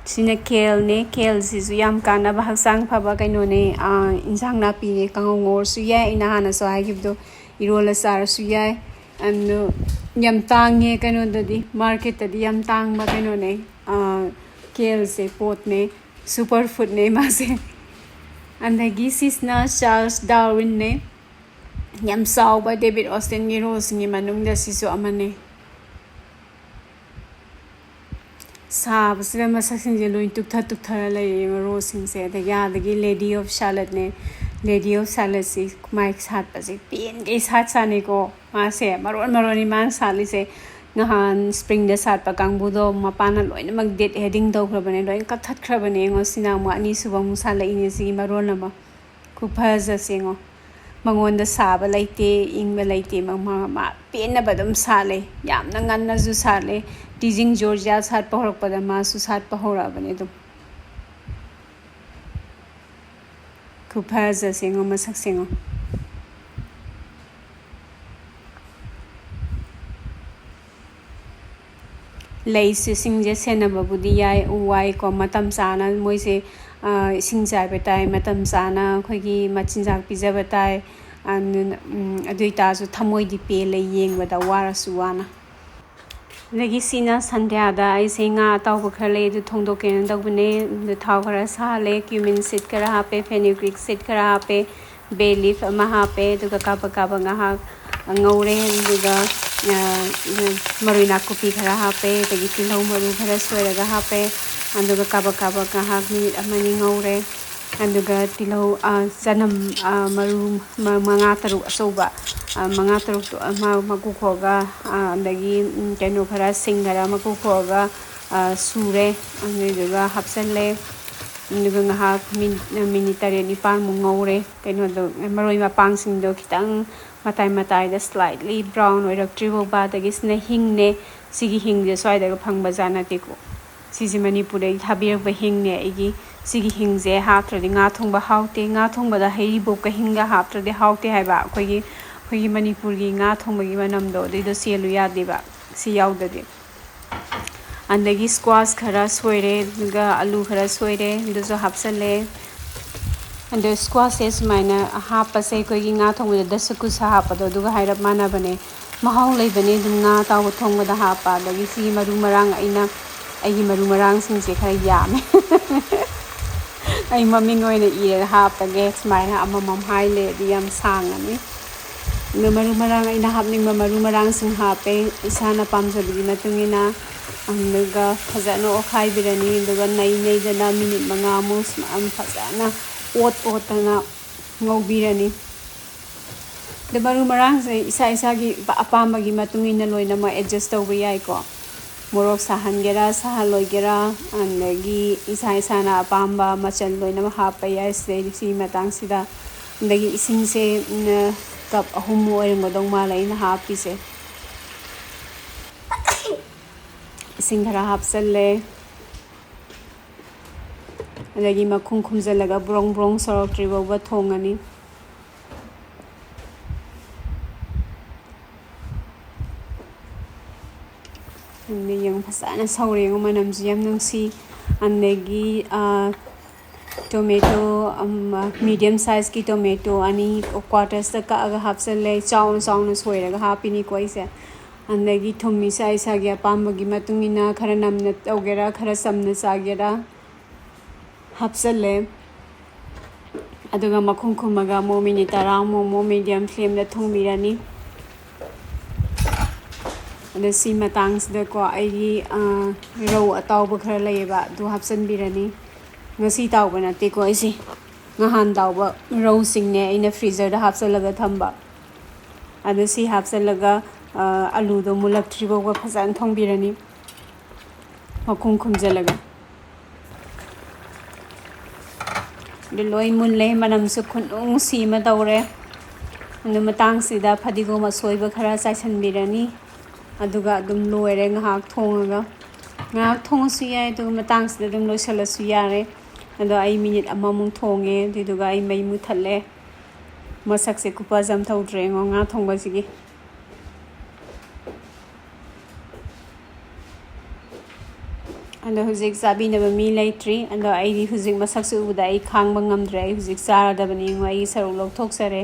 ꯁꯤꯅ ꯀꯦꯜꯅꯦ꯫ ꯀꯦꯜꯁꯤꯁꯨ ꯌꯥꯝ ꯀꯥꯟꯅꯕ, ꯍꯛꯆꯥꯡ ꯐꯕ ꯀꯩꯅꯣꯅꯦ, ꯑꯥ, ꯏꯟꯁꯥꯡ ꯅꯥꯄꯤꯅꯦ꯫ ꯀꯥꯡꯉꯧ ꯉꯧꯔꯁꯨ ꯌꯥꯏ, ꯑꯩꯅ ꯍꯥꯟꯅꯁꯨ ꯍꯥꯏꯈꯤꯕꯗꯣ, ꯏꯔꯣꯜꯂ ꯆꯥꯔꯁꯨ ꯌꯥꯏ꯫ ꯑꯗꯨ ꯌꯥꯝ ꯇꯥꯡꯉꯦ ꯀꯩꯅꯣꯗꯗꯤ, ꯃꯥꯔꯀꯦꯠꯇꯗꯤ ꯌꯥꯝ ꯇꯥꯡꯕ ꯀꯩꯅꯣꯅꯦ, ꯀꯦꯜꯁꯦ ꯄꯣꯠꯅꯦ, ꯁꯨꯄꯔ ꯐꯨꯗꯅꯦ ꯃꯥꯁꯦ꯫ ꯑꯗꯒꯤ ꯁꯤꯁꯤꯅ ꯆꯥꯔꯜꯁ ꯗꯥꯔꯋꯤꯟꯅꯦ꯫ ꯌꯥꯝ ꯆꯥꯎꯕ ꯗꯦꯕꯤꯠ ꯑꯣꯁꯇꯤꯟꯒꯤ ꯔꯣꯁꯁꯤꯡꯒꯤ ꯃꯅꯨꯡꯗ ꯁꯤꯁꯨ ꯑꯃꯅꯦ꯫ ꯁꯥꯕꯁꯤꯗ ꯃꯁꯛꯁꯤꯡꯁꯦ ꯂꯣꯏ ꯇꯨꯛꯊ ꯇꯨꯛꯊꯔ ꯂꯩꯔꯦ ꯔꯣꯁꯁꯤꯡꯁꯦ꯫ ꯑꯗꯒꯤ ꯑꯥꯗꯒꯤ ꯂꯦꯗꯤ ꯑꯣꯐ ꯁꯥꯂꯠꯅꯦ꯫ ꯂꯦꯗꯤ ꯑꯣꯐ ꯁꯥꯂꯠꯁꯤ ꯃꯥꯏ ꯁꯥꯠꯄꯁꯦ ꯄꯦꯟꯒꯩ ꯁꯥꯠ ꯁꯥꯠꯅꯤꯀꯣ꯫ ꯃꯥꯁꯦ ꯃꯔꯣꯟ ꯃꯔꯣꯟꯅꯤ ꯃꯥꯅ ꯁꯥꯠꯂꯤꯁꯦ꯫ ꯅꯍꯥꯟ ꯁ꯭ꯄ꯭ꯔꯤꯡꯗ ꯁꯥꯠꯄ ꯀꯥꯡꯕꯨꯗꯣ ꯃꯄꯥꯟꯅ ꯂꯣꯏꯅꯃꯛ ꯗꯦꯠ ꯍꯦꯗꯤꯡ ꯇꯧꯈ꯭ꯔꯕꯅꯦ, ꯂꯣꯏ ꯀꯛꯊꯠꯈ꯭ꯔꯕꯅꯦ꯫ ꯌꯦꯡꯉꯣ, ꯁꯤꯅ ꯑꯃꯨꯛ ꯑꯅꯤꯁꯨꯕ ꯑꯃꯨꯛ ꯁꯥꯠꯂꯛꯏꯅꯦ꯫ ꯁꯤꯒꯤ ꯃꯔꯣꯟ ꯑꯃ ꯈꯨꯐꯖꯁꯦ ꯌꯦꯡꯉꯣ꯫ ꯃꯉꯣꯟꯗ ꯁꯥꯕ ꯂꯩꯇꯦ, ꯏꯪꯕ ꯂꯩꯇꯦ꯫ ꯃ-, ꯃ-, ꯃꯥ ꯄꯦꯟꯅꯕ ꯑꯗꯨꯝ ꯁꯥꯠꯂꯦ꯫ ꯌꯥꯝꯅ ꯉꯟꯅꯁꯨ ꯁꯥꯠꯂꯦ꯫ ꯇꯤꯖꯤꯡ ꯖꯣꯔꯖꯤꯌꯥ ꯁꯥꯠꯄ ꯍꯧꯔꯛꯄꯗ ꯃꯥꯁꯨ ꯁꯥꯠꯄ ꯍꯧꯔꯛꯑꯕꯅꯦ ꯑꯗꯨꯝ꯫ ꯈꯨꯐꯖꯁꯦ ꯌꯦꯡꯉꯣ, ꯃꯁꯛꯁꯦ ꯌꯦꯡꯉꯣ꯫ ꯂꯩꯁꯤꯡꯁꯦ ꯁꯦꯟꯅꯕꯕꯨꯗꯤ ꯌꯥꯏ, ꯎ ꯋꯥꯏꯀꯣ, ꯃꯇꯝ ꯆꯥꯅ ꯃꯣꯏꯁꯦ, ꯑ, ꯏꯁꯤꯡ ꯆꯥꯏꯕ ꯇꯥꯏ, ꯃꯇꯝ ꯆꯥꯅ ꯑꯩꯈꯣꯏꯒꯤ ꯃꯆꯤꯟꯖꯥꯛ ꯄꯤꯖꯕ ꯇꯥꯏ꯫ ꯑꯗꯨꯅ, ꯎꯝ, ꯑꯗꯨ ꯑꯣꯏꯇꯥꯔꯁꯨ ꯊꯃꯣꯏꯗꯤ ꯄꯦꯜꯂꯦ ꯌꯦꯡꯕꯗ, ꯋꯥꯔꯁꯨ ꯋꯥꯅ꯫ ꯑꯗꯒꯤ ꯁꯤꯅ ꯁꯟꯙ꯭ꯌꯥꯗ ꯑꯩꯁꯦ ꯉꯥ ꯑꯇꯥꯎꯕ ꯈꯔ ꯂꯩ, ꯑꯗꯨ ꯊꯣꯡꯗꯣꯛꯀꯦꯅ ꯇꯧꯕꯅꯦ꯫ ꯑꯗꯨ ꯊꯥꯎ ꯈꯔ ꯁꯥꯍꯜꯂꯦ, cumin seed ꯈꯔ ꯍꯥꯞꯄꯦ, fenugreek seed ꯈꯔ ꯍꯥꯞꯄꯦ, bay leaf ꯑꯃ ꯍꯥꯞꯄꯦ, ꯑꯗꯨꯒ ꯀꯥꯕꯛ ꯀꯥꯕꯛ ꯉꯥꯏꯍꯥꯛ ꯉꯧꯔꯦ꯫ ꯑꯗꯨꯒ, ꯑ, ꯃꯔꯣꯏ ꯅꯥꯀꯨꯞꯄꯤ ꯈꯔ ꯍꯥꯞꯄꯦ, ꯑꯗꯒꯤ ꯇꯤꯜꯍꯧ ꯃꯔꯨ ꯈꯔ ꯁꯣꯏꯔꯒ ꯍꯥꯞꯄꯦ꯫ ꯑꯗꯨꯒ ꯀꯥꯕꯛ ꯀꯥꯕꯛ ꯉꯥꯏꯍꯥꯛ ꯃꯤꯅꯤꯠ ꯑꯃꯅꯤ ꯉꯧꯔꯦ꯫ ꯑꯗꯨꯒ ꯇꯤꯜꯍꯧ, ꯑ, ꯆꯅꯝ, ꯑ, ꯃꯔꯨ ꯃ-, ꯃꯉꯥ ꯇꯔꯨꯛ ꯑꯆꯧꯕ, ꯑ, ꯃꯉꯥ ꯇꯔꯨꯛꯇꯣ ꯑꯃ ꯃꯀꯨ ꯈꯣꯛꯑꯒ, ꯑ, ꯑꯗꯒꯤ, ꯎꯝ, ꯀꯩꯅꯣ ꯈꯔ, ꯁꯤꯡ ꯈꯔ ꯃꯀꯨ ꯈꯣꯛꯑꯒ, ꯑ, ꯁꯨꯔꯦ꯫ ꯑꯗꯨꯗꯨꯒ ꯍꯥꯞꯆꯜꯂꯦ꯫ ꯑꯗꯨꯒ ꯉꯥꯏꯍꯥꯛ ꯃꯤꯅꯤꯠ, ꯃꯤꯅꯤꯠ ꯇꯔꯦꯠ ꯅꯤꯄꯥꯜꯃꯨꯛ ꯉꯧꯔꯦ꯫ ꯀꯩꯅꯣꯗꯣ, ꯃꯔꯣꯏ ꯃꯄꯥꯡꯁꯤꯡꯗꯣ ꯈꯤꯇꯪ ꯃꯇꯥꯏ ꯃꯇꯥꯏꯗ slightly brown ꯑꯣꯏꯔꯛꯇ꯭ꯔꯤ ꯐꯥꯎꯕ꯫ ꯑꯗꯒꯤ ꯁꯤꯅ ꯍꯤꯡꯅꯦ꯫ ꯁꯤꯒꯤ ꯍꯤꯡꯁꯦ ꯁ꯭ꯋꯥꯏꯗꯒ ꯐꯪꯕ ꯖꯥꯠ ꯅꯠꯇꯦꯀꯣ꯫ ꯁꯤꯁꯦ ꯃꯅꯤꯄꯨꯔꯗꯒꯤ ꯊꯥꯕꯤꯔꯛꯄ ꯍꯤꯡꯅꯦ꯫ ꯑꯩꯒꯤ ꯁꯤꯒꯤ ꯍꯤꯡꯁꯦ ꯍꯥꯞꯇ꯭ꯔꯗꯤ ꯉꯥ ꯊꯣꯡꯕ ꯍꯥꯎꯇꯦ꯫ ꯉꯥ ꯊꯣꯡꯕꯗ ꯍꯩꯔꯤꯕꯣꯞꯀ ꯍꯤꯡꯒ ꯍꯥꯞꯇ꯭ꯔꯗꯤ ꯍꯥꯎꯇꯦ ꯍꯥꯏꯕ꯫ ꯑꯩꯈꯣꯏꯒꯤ, ꯑꯩꯈꯣꯏꯒꯤ ꯃꯅꯤꯄꯨꯔꯒꯤ ꯉꯥ ꯊꯣꯡꯕꯒꯤ ꯃꯅꯝꯗꯣ ꯑꯗꯨꯏꯗꯣ ꯆꯦꯜꯂꯨ ꯌꯥꯗꯦꯕ ꯁꯤ ꯌꯥꯎꯗ꯭ꯔꯗꯤ꯫ ꯑꯗꯒꯤ squash ꯈꯔ ꯁꯣꯏꯔꯦ, ꯑꯗꯨꯒ ꯑꯂꯨ ꯈꯔ ꯁꯣꯏꯔꯦ, ꯑꯗꯨꯁꯨ ꯍꯥꯞꯆꯜꯂꯦ꯫ ꯑꯗꯣ squashꯁꯦ ꯁꯨꯃꯥꯏꯅ ꯍꯥꯞꯄꯁꯦ, ꯑꯩꯈꯣꯏꯒꯤ ꯉꯥ ꯊꯣꯡꯕꯗ ꯗꯁꯀꯨꯁ ꯍꯥꯞꯄꯗꯣ ꯑꯗꯨꯒ ꯍꯥꯏꯔꯞ ꯃꯥꯟꯅꯕꯅꯦ꯫ ꯃꯍꯥꯎ ꯂꯩꯕꯅꯦ ꯑꯗꯨꯝ ꯉꯥ ꯑꯇꯥꯎꯕ ꯊꯣꯡꯕꯗ ꯍꯥꯞꯄ꯫ ꯑꯗꯒꯤ ꯁꯤꯒꯤ ꯃꯔꯨ ꯃꯔꯥꯡ, ꯑꯩꯅ ꯑꯩꯒꯤ ꯃꯔꯨ ꯃꯔꯥꯡꯁꯤꯡꯁꯦ ꯈꯔ ꯌꯥꯝꯃꯦ꯫ ꯑꯩ ꯃꯃꯤꯡ ꯑꯣꯏꯅ ꯏꯔꯒ ꯍꯥꯞꯄꯒꯦ꯫ ꯁꯨꯃꯥꯏꯅ ꯑꯃꯃꯝ ꯍꯥꯏ ꯂꯩꯔꯗꯤ ꯌꯥꯝ ꯁꯥꯡꯉꯅꯤ꯫ ꯑꯗꯣ ꯃꯔꯨ ꯃꯔꯥꯡ, ꯑꯩꯅ ꯍꯥꯞꯅꯤꯡꯕ ꯃꯔꯨ ꯃꯔꯥꯡꯁꯤꯡ ꯍꯥꯞꯄꯦ, ꯏꯁꯥꯅ ꯄꯥꯝꯖꯕꯒꯤ ꯃꯇꯨꯡ ꯏꯟꯅ꯫ ꯑꯗꯨꯒ ꯐꯖꯅ ꯑꯣꯠꯈꯥꯏꯕꯤꯔꯅꯤ꯫ ꯑꯗꯨꯒ ꯅꯩ ꯅꯩꯗꯅ ꯃꯤꯅꯤꯠ ꯃꯉꯥꯃꯨꯛ ꯁꯨꯃꯥꯏꯅ ꯐꯖꯅ ꯑꯣꯠ ꯑꯣꯠꯇꯅ ꯉꯧꯕꯤꯔꯅꯤ꯫ ꯑꯗꯣ ꯃꯔꯨ ꯃꯔꯥꯡꯁꯦ ꯏꯁꯥ ꯏꯁꯥꯒꯤ ꯑꯄꯥꯝꯕꯒꯤ ꯃꯇꯨꯡ ꯏꯟꯅ ꯂꯣꯏꯅꯃꯛ adjust ꯇꯧꯕ ꯌꯥꯏꯀꯣ꯫ ꯃꯣꯔꯣꯛ ꯁꯥꯍꯟꯒꯦꯔꯥ ꯁꯥꯍꯜꯂꯣꯏꯒꯦꯔꯥ, ꯑꯗꯒꯤ ꯏꯁꯥ ꯏꯁꯥꯅ ꯑꯄꯥꯝꯕ ꯃꯆꯜ ꯂꯣꯏꯅꯃꯛ ꯍꯥꯞꯄ ꯌꯥꯏ꯫ ꯁꯤꯗꯩꯗꯤ ꯁꯤꯒꯤ ꯃꯇꯥꯡꯁꯤꯗ, ꯑꯗꯒꯤ ꯏꯁꯤꯡꯁꯦ, ꯎꯝ, ꯀꯞ ꯑꯍꯨꯝ ꯑꯣꯏꯔꯝꯒꯗꯧ ꯃꯥꯜꯂꯦ ꯑꯩꯅ ꯍꯥꯞꯄꯤꯁꯦ꯫ ꯏꯁꯤꯡ ꯈꯔ ꯍꯥꯞꯆꯜꯂꯦ꯫ ꯑꯗꯒꯤ ꯃꯈꯨꯝ ꯈꯨꯝꯖꯤꯜꯂꯒ ꯕ꯭ꯔꯣꯡ ꯕ꯭ꯔꯣꯡ ꯁꯧꯔꯛꯇ꯭ꯔꯤ ꯐꯥꯎꯕ ꯊꯣꯡꯉꯅꯤ꯫ ꯑꯗꯨꯅ ꯌꯦꯡꯉꯨ, ꯐꯖꯅ ꯁꯧꯔꯦ ꯌꯦꯡꯉꯨ, ꯃꯅꯝꯁꯨ ꯌꯥꯝ ꯅꯨꯡꯁꯤ꯫ ꯑꯗꯒꯤ, ꯑꯥ, tomato, ꯑꯝ, medium size ꯀꯤ tomato ꯑꯅꯤ quarters ꯇ ꯀꯛꯑꯒ ꯍꯥꯞꯆꯜꯂꯦ꯫ ꯆꯥꯎꯅ ꯆꯥꯎꯅ ꯁꯣꯏꯔꯒ ꯍꯥꯞꯄꯤꯅꯤꯀꯣ ꯑꯩꯁꯦ꯫ ꯑꯗꯒꯤ ꯊꯨꯝ ꯏꯁꯥ ꯏꯁꯥꯒꯤ ꯑꯄꯥꯝꯕꯒꯤ ꯃꯇꯨꯡ ꯏꯟꯅ ꯈꯔ ꯅꯝꯅ ꯇꯧꯒꯦꯔꯥ, ꯈꯔ ꯆꯝꯅ ꯆꯥꯒꯦꯔꯥ, ꯍꯥꯞꯆꯜꯂꯦ꯫ ꯑꯗꯨꯒ ꯃꯈꯨꯝ ꯈꯨꯝꯃꯒ ꯑꯃꯨꯛ ꯃꯤꯅꯤꯠ ꯇꯔꯥꯃꯨꯛ ꯑꯃꯨꯛ medium flame ꯗ ꯊꯣꯡꯕꯤꯔꯅꯤ꯫ ꯑꯗ ꯁꯤ ꯃꯇꯥꯡꯁꯤꯗꯀꯣ ꯑꯩꯒꯤ, ꯑ, ꯔꯧ ꯑꯇꯥꯎꯕ ꯈꯔ ꯂꯩꯌꯦꯕ, ꯑꯗꯨ ꯍꯥꯞꯆꯤꯟꯕꯤꯔꯅꯤ꯫ ꯉꯁꯤ ꯇꯥꯎꯕ ꯅꯠꯇꯦꯀꯣ ꯑꯩꯁꯦ, ꯅꯍꯥꯟ ꯇꯥꯎꯕ ꯔꯧꯁꯤꯡꯅꯦ ꯑꯩꯅ freezer ꯗ ꯍꯥꯞꯆꯤꯜꯂꯒ ꯊꯝꯕ꯫ ꯑꯗ ꯁꯤ ꯍꯥꯞꯆꯤꯜꯂꯒ, ꯑ, ꯑꯂꯨꯗꯣ ꯃꯨꯜꯂꯛꯇ꯭ꯔꯤ ꯐꯥꯎꯕ ꯐꯖꯅ ꯊꯣꯡꯕꯤꯔꯅꯤ, ꯃꯈꯨꯝ ꯈꯨꯝꯖꯤꯜꯂꯒ꯫ ꯑꯗꯨ ꯂꯣꯏ ꯃꯨꯜꯂꯦ, ꯃꯅꯝꯁꯨ ꯈꯨꯅꯨꯡꯁꯤ ꯑꯃ ꯇꯧꯔꯦ꯫ ꯑꯗꯨ ꯃꯇꯥꯡꯁꯤꯗ ꯐꯗꯤꯒꯣꯝ ꯑꯁꯣꯏꯕ ꯈꯔ ꯆꯥꯏꯁꯤꯟꯕꯤꯔꯅꯤ꯫ ꯑꯗꯨꯒ ꯑꯗꯨꯝ ꯂꯣꯏꯔꯦ ꯉꯥꯏꯍꯥꯛ ꯊꯣꯡꯉꯒ꯫ ꯉꯥꯏꯍꯥꯛ ꯊꯣꯡꯉꯁꯨ ꯌꯥꯏ, ꯑꯗꯨꯒ ꯃꯇꯥꯡꯁꯤꯗ ꯑꯗꯨꯝ ꯂꯣꯏꯁꯤꯜꯂꯁꯨ ꯌꯥꯔꯦ꯫ ꯑꯗꯣ ꯑꯩ ꯃꯤꯅꯤꯠ ꯑꯃꯃꯨꯛ ꯊꯣꯡꯉꯦ, ꯑꯗꯨꯗꯨꯒ ꯑꯩ ꯃꯩ ꯃꯨꯊꯠꯂꯦ꯫ ꯃꯁꯛꯁꯦ ꯈꯨꯐꯖ ꯑꯃ ꯇꯧꯗ꯭ꯔꯦ ꯌꯦꯡꯉꯣ ꯉꯥ ꯊꯣꯡꯕꯁꯤꯒꯤ꯫ ꯑꯗꯣ ꯍꯧꯖꯤꯛ ꯆꯥꯕꯤꯅꯕ ꯃꯤ ꯂꯩꯇ꯭ꯔꯤ꯫ ꯑꯗꯣ ꯑꯩꯗꯤ ꯍꯧꯖꯤꯛ ꯃꯁꯛꯁꯦ ꯎꯕꯗ ꯑꯩ ꯈꯥꯡꯕ ꯉꯝꯗ꯭ꯔꯦ꯫ ꯑꯩ ꯍꯧꯖꯤꯛ ꯆꯥꯔꯗꯕꯅꯤ꯫ ꯌꯦꯡꯉꯣ, ꯑꯩꯒꯤ ꯁꯔꯨꯛ ꯂꯧꯊꯣꯛꯆꯔꯦ꯫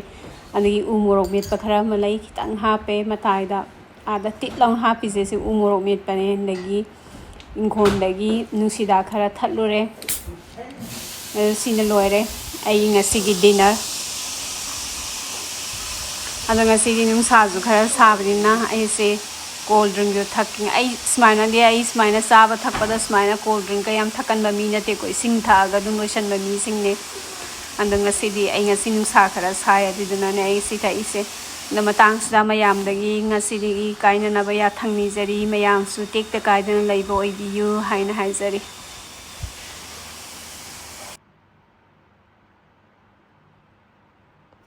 ꯑꯗꯒꯤ ꯎ ꯃꯣꯔꯣꯛ ꯃꯦꯠꯄ ꯈꯔ ꯑꯃ ꯂꯩ, ꯈꯤꯇꯪ ꯍꯥꯞꯄꯦ ꯃꯇꯥꯏꯗ꯫ ꯑꯥꯗ ꯇꯤꯠ ꯂꯥꯎꯅ ꯍꯥꯞꯄꯤꯁꯦ ꯁꯤ ꯎ ꯃꯣꯔꯣꯛ ꯃꯦꯠꯄꯅꯦ꯫ ꯑꯗꯒꯤ ꯏꯪꯈꯣꯜꯗꯒꯤ ꯅꯨꯡꯁꯤꯗꯥꯛ ꯈꯔ ꯊꯠꯂꯨꯔꯦ꯫ ꯑꯗꯨ ꯁꯤꯅ ꯂꯣꯏꯔꯦ ꯑꯩ ꯉꯁꯤꯒꯤ dinner꯫ ꯑꯗꯣ ꯉꯁꯤꯗꯤ ꯅꯨꯡꯁꯥꯁꯨ ꯈꯔ ꯁꯥꯕꯅꯤꯅ ꯑꯩꯁꯦ cold drinkꯁꯨ ꯊꯛꯀꯦ꯫ ꯑꯩ ꯁꯨꯃꯥꯏꯅꯗꯤ, ꯑꯩ ꯁꯨꯃꯥꯏꯅ ꯆꯥꯕ ꯊꯛꯄꯗ ꯁꯨꯃꯥꯏꯅ cold drinkꯀ ꯌꯥꯝ ꯊꯛꯀꯟꯕ ꯃꯤ ꯅꯠꯇꯦꯀꯣ, ꯏꯁꯤꯡ ꯊꯛꯑꯒ ꯑꯗꯨꯝ ꯂꯣꯏꯁꯟꯕ ꯃꯤꯁꯤꯡꯅꯦ꯫ ꯑꯗꯣ ꯉꯁꯤꯗꯤ ꯑꯩ, ꯉꯁꯤ ꯅꯨꯡꯁꯥ ꯈꯔ ꯁꯥꯏ, ꯑꯗꯨꯗꯨꯅꯅꯦ ꯑꯩ ꯁꯤ ꯊꯛꯏꯁꯦ꯫ ꯑꯗꯣ ꯃꯇꯥꯡꯁꯤꯗ ꯃꯌꯥꯝꯗꯒꯤ ꯉꯁꯤꯗꯒꯤ ꯀꯥꯏꯅꯅꯕ ꯌꯥꯊꯪ ꯅꯤꯖꯔꯤ꯫ ꯃꯌꯥꯝꯁꯨ ꯇꯦꯛꯇ ꯀꯥꯏꯗꯅ ꯂꯩꯕ ꯑꯣꯏꯕꯤꯌꯨ ꯍꯥꯏꯅ ꯍꯥꯏꯖꯔꯤ꯫